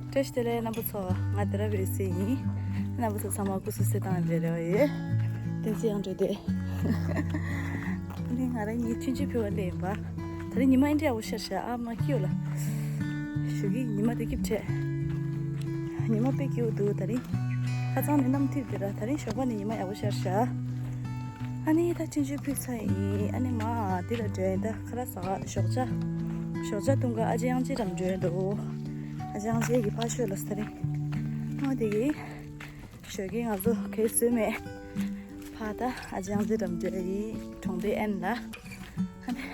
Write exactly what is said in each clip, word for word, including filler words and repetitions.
བཀྲ་ཤིས་བདེ་ལེགས་རྣམ་པ་ཚོ། ང་དེ་ར་བའི་སྲས་ཡིན། རྣམ་པ་ཚོ་ཚང་མ་སྐུ་གཟུགས་གསལ་ཐང་རེ་རེ་བ་ཡོད། བསྟན་འཛིན་དབྱངས་སྒྲོན་ཏེ། ཨ་ནི་ང་རང་གཉིས་ཆུང་ཆུང་ཕུལ་བ་ལེན་པ། ད་རིང་ཉི་མ་ཨེ་འདྲ་ཡག་པོ་ཤར་ཤག་ཨ་མ་སྐྱིད་ལ། ཞོགས་ཀྱི་ཉི་མ་དེ་སྐྱིད་བྲལ། ཉི་མ་དཔེ་སྐྱིད་པོ་འདུག་ད་རིང་། ཁ་སང་ནས་གནམ་འཐིབས་དེ་ར། ད་རིང་ཞོགས་པ་ནས་ཉི་མ་ཡག་པོ་ཤར་ཤག་ཨ་ནི་ད་ཆུང་ཆུང་ཕུལ་ཚར་ཡིན། ཨ་ནི་མ་འདི་ལ་འགྲོ་ཡིན། ད་ཁ་ར་ཟ་ཞོགས་ཇ། ཞོགས་ཇ་བཏུང་ག་ཨ་ཅེ་དབྱངས་ཅན་རང་འགྲོ་ཡིན་འདུག་ཨ་ཅེ་དབྱངས་ཅན་གྱི་ཕ་ཤོད་ལ་ས་རིང་། ཨ་དེ་གི་ཞོགས་ཀས་ང་ཚོ་གས་བཟོས་མེད། ཕ་ད་ཨ་ཅེ་དབྱངས་ཅན་རང་འགྲོ་ཡིན་གྲོང་སྡེ་ཨན་ལ། ཨ་ནི།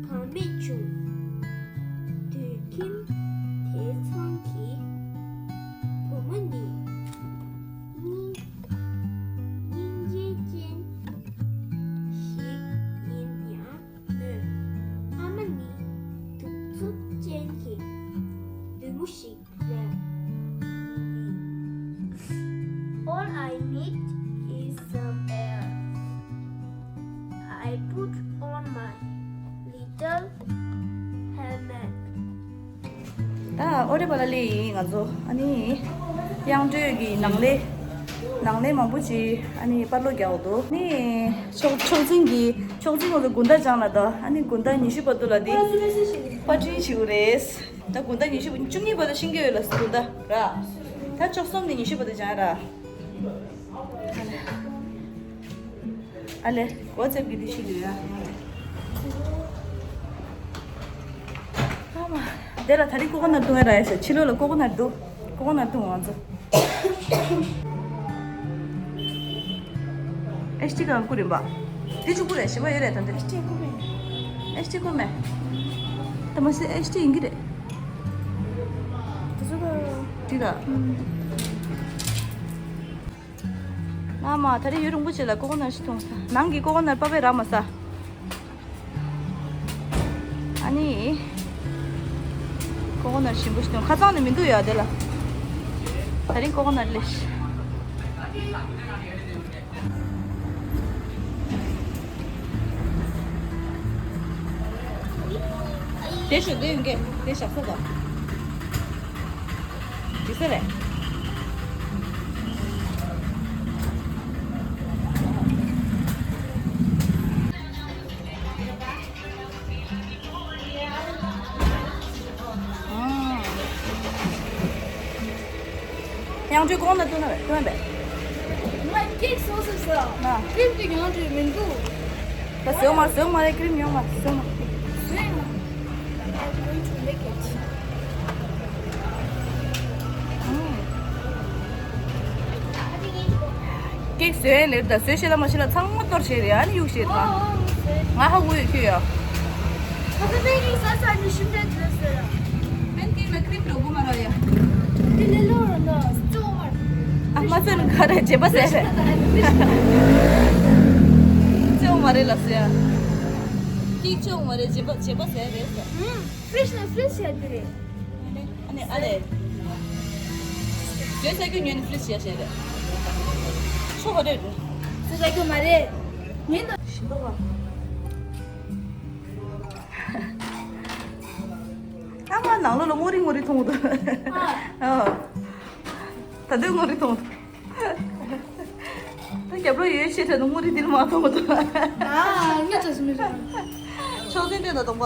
གང་མེད་བྱུང་། དུད་ཁྱིམ་དེ་ཚང་གི་བུ་མོ་ནི་སྙིང་སྙིང་རྗེ་ཅན་ཞིག་ཡིན་ཡང་མོད། ཨ་མ་ནི་གདུག་རྩུབ་ཅན་གྱི་བདུད་མོ་ཞིག་རེད། All I need is some air. I put on my little helmet. ད་ཨོ་རེ་པ་ལ་ལེ་ཡིན་ང་ཚོ། ཨ་ནི་དབྱངས་སྒྲོན་གྱི་ནང་ལས་ནང་ལས་མང་པོ་ཅིག་ཨ་ནི་པར་ལོ་རྒྱག་འདུག་ནི་ཕྱོགས་ཕྱོགས་འཛིན་གྱི་ཕྱོགས་འཛིན་ང་ཚོ་དགུན་ཟླ་སྦྱངས་ལ། ད་ཨ་ནི་དགུན་ཟླ་ཉི་ཤུ་བར་དུ་ལ་དེ་པར་སྐྲུན་བྱེད་དགོས་རེད། ད་དགུན་ཟླ་ཉི་ཤུ་བཅུ་གཉིས་བར་དུ་ཤེས་ཀྱི་ཡོད་ལ། དགུན་ཟླ་ར། ད་བཅུ་གསུམ་ནས་ཉི་ཤུ་བར་དུ་སྦྱང་ཡ་ར། ཨ་ལེ། ཨ་ལེ། ཝ་ཙེབ་གི་འདི་ཤི་ལུས་ཡ། ཨ་མ། དེ་ལ་ད་རིང་ཀོ་ཀོ་ནཊ་བཏུང་ཡ་ར་ཡ་ཤ། ཕྱི་ལོགས་ལ་ཀོ་ཀོ་ནཊ་འདུག་ཀོ་ཀོ་ནཊ་བཏུང་ང་ཚོ། ཨེཆ་ཌི་གང་བསྐུར་ཡིན་པ། འདི་ཆུ་བསྐུར་རེད། ཞིམ་པ་ཡོད་རེད་ད་འདི། ཨེཆ་ཌི་བསྐུར་མེད། ཨེཆ་ཌི་བསྐུར་མེད། ད་མ་སི་ཨེཆ་ཌི་ཡིན་གྱི་རེད། དེ་ཚོ་ག་འདི་ར། ཨ་མ། ད་རེས་ཡུན་རིང་པོ་ཅིག་ལ་ཀོ་ཀོ་ནཊ་ཞིག་འཐུང་། ནང་གི་ཀོ་ཀོ་ནཊ་པ་པའི་རག་མ་ས། ཨ་ནི། ཀོ་ཀོ་ནཊ་ཞིམ་པོ་ཞིག་འཐུང་། ཁ་སང་ནས་མི་འདུག་ཡ་དེ་ལ། ད་རིང་ཀོ་ཀོ་ནཊ་ལེ་ཤ། དེ་ཞོ་དེ་ཡོང་གི་དེ་ཞག་ས་དང་། འགྲིག་ས་རེད། དབྱངས་སྒྲོན་ཀོ་ཀོ་ནཊ་བཏུང་ན་བས་བཏུང་བས། ང་ཀེག་བཟོ་ཟེར་ས། ང་ཀྲིམ་དེ་ཡོང་འདྲི་མི་འདུག་ད་བཟོས་མ་བཟོས་མ་རེད། ཀྲིམ་ཡོང་མ་བཟོས་མ། བཟོས་མ། I'm going to make it. ཀེག་བཟོས་ལེར་ད་བཟོས་ཤེས་ལ་མ་ཤེས་ལ་ཚང་མ་གཏོར་བྱས་རེད། ཨ་ནི་གཡུག་བྱས་རེད། ང་ཧ་གོ་ཡོད་ཁྱོད་ཡ། ཁ་ཚ་པན་ཀེག་ས་ས་ནི་ཤིན་ཏུ་བཟོས་ཟེར། པན་ཀེག་ལ་ཀྲིམ་འགྲོ་གོ་མ་ར་ཡ། འདི་ལེ་ལོ་ར་ན་སྐྱོ་མ། ཨ་མ་ཚོས་ནི་ཁ་ར་བྱེད་པ་ཟེར་རེད། སྐྱོ་མ་རེད་ལབ་ཟེར་ཡ། ཀེག་སྐྱོ་མ་རེད། བྱེད་པ་བྱེད་པ་ཟེར་རེད་ཟེར། ཧུམ། ཕི་རི་ཇི་ནས་ཕི་རི་ཇི་བྱས་དེ་རེད། ཨ་ནི་ཨ་ལེ། བཟོས་ས་ཁྱོད་ཉོས་ནས་ཕི་རི་ཇི་བྱས་བྱས་རེད། ཆོ་ག་རེད། བཟོས་ས་ཁྱོད་མ་རེད། ཉན་དང་། ཞིམ་པོ་བ། ཨ་མ་ནང་ལོགས་ལ་སྔོ་རིལ་སྔོ་རིལ་མཐོང་འདུག་ཨ། ད་དུང་སྔོ་རིལ་མཐོང་འདུག་ད་རྒྱབ་ལོགས་ཡོད་ཤེས་ཁྲ་ནི་སྔོ་རིལ་འདི་ལ་མ་མཐོང་འདུག་ཨ་ངས་ཅག་སུ་མི་རེད། ཆོག་མཆན་སྤྲད་དང་གདོང་པ།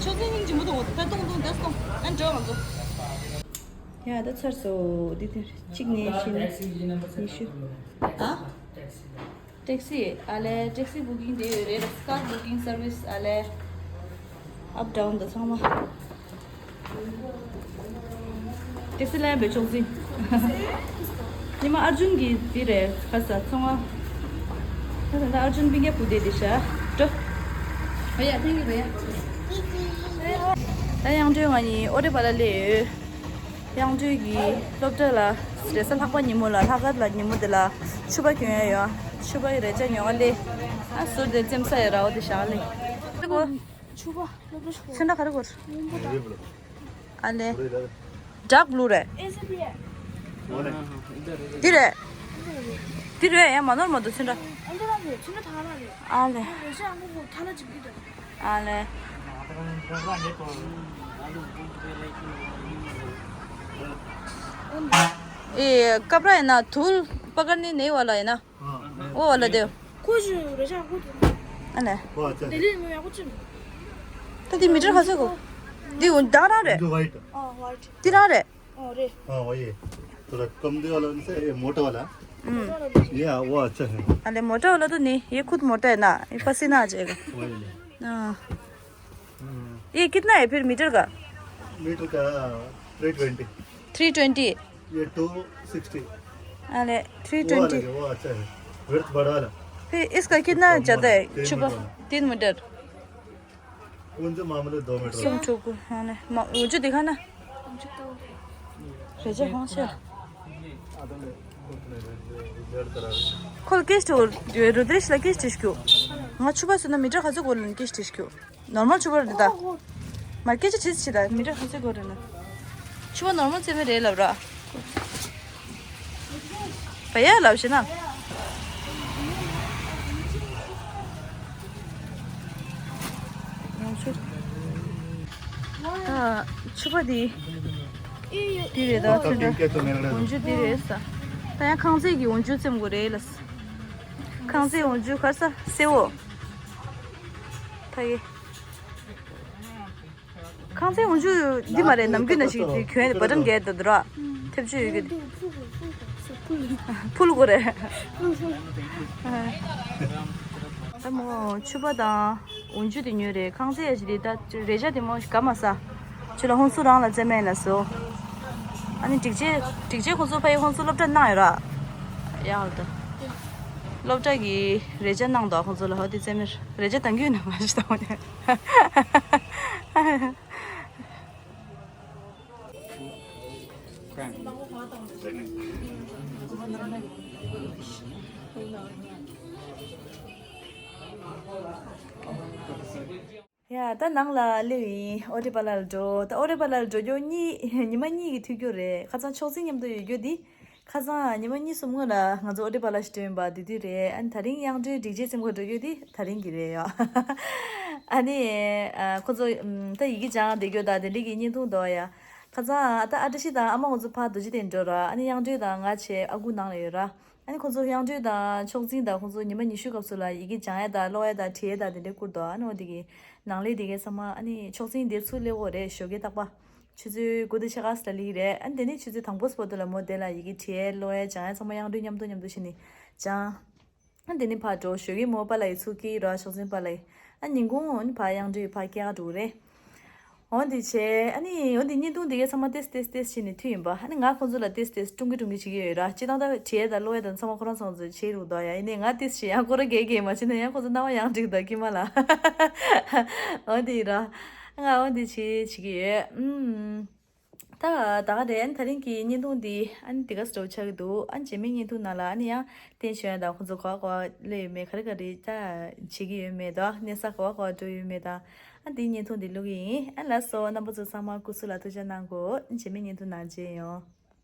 ཆོག་མཆན་སྙིང་རྗེ་མོ་མཐོང་འདུག་ད་གཏོང་གཏོང་དེ་གཏོང་ཨ་འགྲོ་ང་ཚོ། ཡ་ད་ཚར་སོང་། འདི་དེར་གཅིག་ནས་བཞི་ནས་ཉི་ཤུ། ཨ། ཊེག་སི་ཨ་ལེ། ཊེག་སི་བུ་ཀིང་དེ་ཡོད་རེད། ཀར་བུ་ཀིང་སར་བིས་ཨ་ལེ། ཨབ་ཌའུན་དང་ཚང་མ། ཊེག་སི་ལ་ཡང་བེད་ཆོག་ཟིན། ཉི་མ་ཨར་ཇུན་གྱི་དེ་རེད། ཁ་ས་ཚོང་ང་། ད་ད་ཨར་ཇུན་པིང་ཀ་བུ་དེ་དེ་ཤ། འགྲོ། བ་ཡ་ཐེང་གི་བ་ཡ། ད་དབྱངས་སྒྲོན་ང་གཉིས་ཨོ་རེ་བ་ལ་སླེབས་ཡོད། དབྱངས་སྒྲོན་གྱི་སློབ་གྲྭ་ལ་རེས་གཟའ་ལྷག་པ་ཉིན་མོ་ལ་ལྷག་དཀར་ལ་ཉིན་མོ་དེ་ལ་ཕྱུ་པ་གྱོན་ཡ་ཡོད། ཕྱུ་པ་ཡི་རས་ཆ་ཉོ་ག་སླེབས། ཨ་ཟུར་དེ་རྩེམ་ས་ཡ་ར་བ་དེ་བཞག་སླེབས། ཕྱུ་པ་སློབ་གྲྭ་ཆུང་ཚོན་ཁྲ་ག་རེ་དགོས། སྔོན་པོ་དང་། ཨ་ལེ། ཌརྐ་བྷུ་ལུ་རེད། ཨེ་སི་ཨེ། འདི་རེད། འདི་རེད་ཡ། མ་ནོར་མ་འདུག་ཚོན་ཁྲ། ཨ་འདི་རང་རེད། ཚོན་ཁྲ་ཐ་ན་རེད། ཨ་ལེ། རེད་ཤག་ཨ་ཁོ་ཁོ་ཐ་ན་ཅིག་འདི་རེད། ཨ་ལེ། ཨེ་ཀ་པར་ཡིན་ན་དུལ་པ་ཀར་ནི་ནེ་ཝ་ལ་ཡིན་ན། ཨོ་ཝ་ལ་དེ། ཁོ་ཞུ་རེད་ཤག་ཁོ་དེ། ཨ་ལེ། ཁོ་ཨ་ཅག་ལྡི་ལི་མི་ཡག་པོ་ཅིག་ད་དེ་མི་ཊར་ག་ཚོད་གོ། འདི་འདི་རང་རེད། འདི་ཝའིཊ། ཨ་ཝའིཊ། འདི་རང་རེད། ཨོ་རེད། हाँ वही है। थोड़ा कम दे वाला उनसे, ये मोटा वाला। ཨུམ། ये वो अच्छा है। अरे मोटा वाला तो नहीं, ये खुद मोटा है ना, ये पसीना आ जाएगा। वही ले। हाँ। हम्म। ये कितना है फिर मीटर का? मीटर का थ्री ट्वेंटी। Three twenty. ये टू सिक्सटी। अरे थ्री ट्वेंटी। वो अच्छा है, विड्थ बड़ा वाला। फिर इसका कितना जाता है? छुपा। तीन मीटर। ཀུན་ཇི་མ་མ་ལས་དོ་མི་ཏྲོ། སུམ་ཕྲུ་གུ་ཧ་ནས་མ་འུ་ཅུ་དེ་ཁ་ན། རེ་ཅེ་ཧོང་ཤེ། ཁོལ་ཀེ་ཤི་ཏུ་རུ་དྲེ་ཤི་ལ་ཀེ་ཤི་ཏི་ཤི་ཀྱུ། ང་ཕྱུ་པ་སུ་ན་མི་ཏྲ་ཁ་ཚོད་གོ་ལ་ཀེ་ཤི་ཏི་ཤི་ཀྱུ། ནོར་མལ་ཕྱུ་པ་རེད་ད། མ་ཀེ་ཅི་ཆིས་ཆི་ད་མི་ཏྲ་ཁ་ཚོད་གོ་རེད་ན། ཕྱུ་པ་ནོར་མལ་ཚད་མེད་རེད་ལབ་ར། བ་ཡ་ལབ་ཤེ་ན། ཡང་ཆུ། ད་ཕྱུ་པ་འདི། འདི་རེད་ད་ཚོད་འདྲ། འོན་ཆུ་འདི་རེད་ས། ད་ཡང་ཁང་བརྩེགས་ཀྱི་འོན་ཆུ་བཙེམ་དགོས་རེད་ལ། ཁང་བརྩེགས་འོན་ཆུ་གར་ས་སེ་བོ། ད་ཡེ། ཁང་བརྩེགས་འོན་ཆུ་འདི་མ་རེད། ནམ་རྒྱུན་ན་ཞིག་དེ་གྱོན་བ་ཊམ་རྒྱས་འདུག་ར། ཐེབས་ཆུ་ཡོད་གི། ཕུལ་དགོས་རེད། ད་མོ་ཕྱུ་པ་དང་འོན་ཆུ་དེ་ཉོས་རེད། ཁང་བརྩེགས་ཡ་ཞིག་དེ་ད་རེ་ཅག་དེ་མོ་ཞིག་ག་མ་ས། ཆུ་ལ་ཧོན་སུ་རང་ལ་བཙེམ་མེད་ལ་སོ། ཨ་ནི་སྒྲིག་ཆས་སྒྲིག་ཆས་ཁོང་ཚོ་ཕ་ཡི་ཧོན་སུ་སློབ་གྲྭ་གནང་ཡོད་ར། ཡང་ད་སློབ་གྲྭ་གི་རེ་ཅག་གནང་འདུག་ཁོང་ཚོ་ལ་ཧོ་དེ་བཙེམ་མེད་རེ་ཅག་དང་རྒྱུན་ན་མ་ཞིག་དང་། ཡ་ད་ནང་ལ་སླེབས་ཡིན། ཨོ་ཏི་པ་ལར་འགྲོ། ད་ཨོ་ཏི་པ་ལར་འགྲོ་རྒྱུ་གཉིས་ཉི་མ་གཉིས་ཀྱི་ཐུག་རྒྱུ་རེད། ཁ་སང་ཆོག་འཛིང་མཉམ་དུ་ཡོད་རྒྱུ་འདི། ཁ་སང་ཉི་མ་གཉིས་གསུམ་སྔོན་ལ་ང་ཚོ་ཨོ་ཏི་པ་ལ་ཞིག་འགྲོ་ཡིན་པ་དེ་དུས་རེད། ཨ་ནི་དེ་རིང་དབྱངས་སྒྲོལ་སྒྲིག་ཆས་འཚེམ་ག་འགྲོ་རྒྱུ་དེ་དེ་རིང་གི་རེད་ཡ། ཨ་ནི་ཨ་ཁོ་ཚོ་ཨམ་ད་ཡི་གེ་སྦྱང་བསྡད་རྒྱུ་དང་དེ་འདྲའི་གི་བརྙན་ཐུང་འདུག་ཡ། ཁ་སང་ཨ་ད་ཨ་བཀྲ་ཤིས་དང་ཨ་མ་ཁོ་ཚོ་ཕར་རྡོ་རྗེ་གདན་འགྲོ་ར། ཨ་ནི་དབྱངས་སྒྲོལ་དང་ང་བྱས་ཨ་ཁུ་ནང་ལ་ཡོད་ར། ཨ་ནི་ཁོ་ཚོ་དབྱངས་སྒྲོལ་དང་ཕྱོགས་འཛིན་དང་ཁོ་ཚོ་ཉི་མ་ཉི་ཤུ་སྐབས་སུ་ལ་ཡི་གེ་སྦྱང་ཡ་དང་ཀློག་ཡ་དང་བྲིས་ཡ་དང་དེ་འདྲའི་བསྐུར་འདུག་ཨ་ནི་འོ་དེ་གི་ནང་ལས་དེ་གའི་ཚང་མ་ཨ་ནི་ཆོག་མཆན་དེ་ཚུར་སླེབས་ཡོད་རེད། ཞོགས་ཀས་རྟག་པར་ཆུ་ཚོད་དགུ་དང་ཕྱེད་ཀ་ཙམ་ལ་སླེབས་ཀྱི་རེད། ཨ་ནི་དེ་ནས་ཆུ་ཚོད་དང་པོ་ཙམ་བར་དུ་ལ་མོ་དེ་ལ་ཡི་གེ་བྲིས་ཀློག་ཡ་སྦྱང་ཡ་ཚང་མ་དབྱངས་སྒྲོལ་མཉམ་དུ་མཉམ་དུ་བྱས་ནས་སྦྱང་། ཨ་ནི་དེ་ནས་ཕར་འགྲོ། ཞོགས་ཀས་མོ་པཱ་ལགས་ཡི་ཚུར་སྐྱེལ་ར་ཆོག་མཆན་པཱ་ལགས་ཡི། ཨ་ཉིན་གུང་ཨ་ནི་ཕར་དབྱངས་སྒྲོལ་ཕར་སྐྱེལ་ག་འགྲོ་གི་རེད། འོ་འདི་བྱས། ཨ་ནི་འོ་འདི་བརྙན་ཐུང་འདི་གའི་ཚང་མ་ཏེས་ཏེས་ཏེས་བྱས་ནས་མཐུད་ཡིན་པ། ཨ་ནི་ང་ཁོང་ཚོ་ལ་ཏེས་ཏེས་ཀྲུང་གི་ཀྲུང་གི་བྱེད་ཀྱི་ཡོད་ར། སྤྱིར་བཏང་ད་བྲིས་ཡས་དང་ཀློག་ཡས་དང་ཚང་མ་ཁོ་རང་ཚོ་ཚོ་བྱེད་རུང་འདུག་ཡ། ཡིན་ནའི་ང་ཏེས་བྱས་ཡང་ཁོ་རང་རྒས་རྒས་མ་བྱས་ན་ཡང་ཁོང་ཚོ་སྣང་བ་ཡང་འགྲིག་འདུག་ཀྱི་མ་ལ། འོ་འདི་ར། ང་འོ་འདི་བྱེད་བྱེད་ཀྱི་ཡོད། ཨུམ། ད་ད་ག་རེད། ཨ་ནི་དེ་རིང་གི་བརྙན་ཐུང་འདི་ཨ་ནི་འདི་ག་སྤྲོ་ཆགས་ཀྱི་འདུག་ཨ་ནི་རྗེས་མའི་བརྙན་ཐུང་ནང་ལ་ཨ་ནི་ཡང་བསྟན་ཆོས་དང་ཁོང་ཚོ་ག་བ་ག་བ་སླེབས་ཡོད་མེད། ག་རེ་ག་རེ་ད་བྱེད་ཀྱི་ཡོད་མེད་དང་གནས་ས་ག་བ་ག་བ་འགྲོ་ཡོད་མེད་དང་། ཨ་འདིའི་བརྙན་ཐུང་འདི་བླུག་གི་ཡིན། ཨ་ལགས་སོ། རྣམ་པ་ཚོ་ཚང་མ་སྐུ་གཟུགས་ལ་ཐུགས་ཅག་གནང་གོ། རྗེས་མའི་བརྙན་ཐུང་ནང་མཇལ་ཡོང་།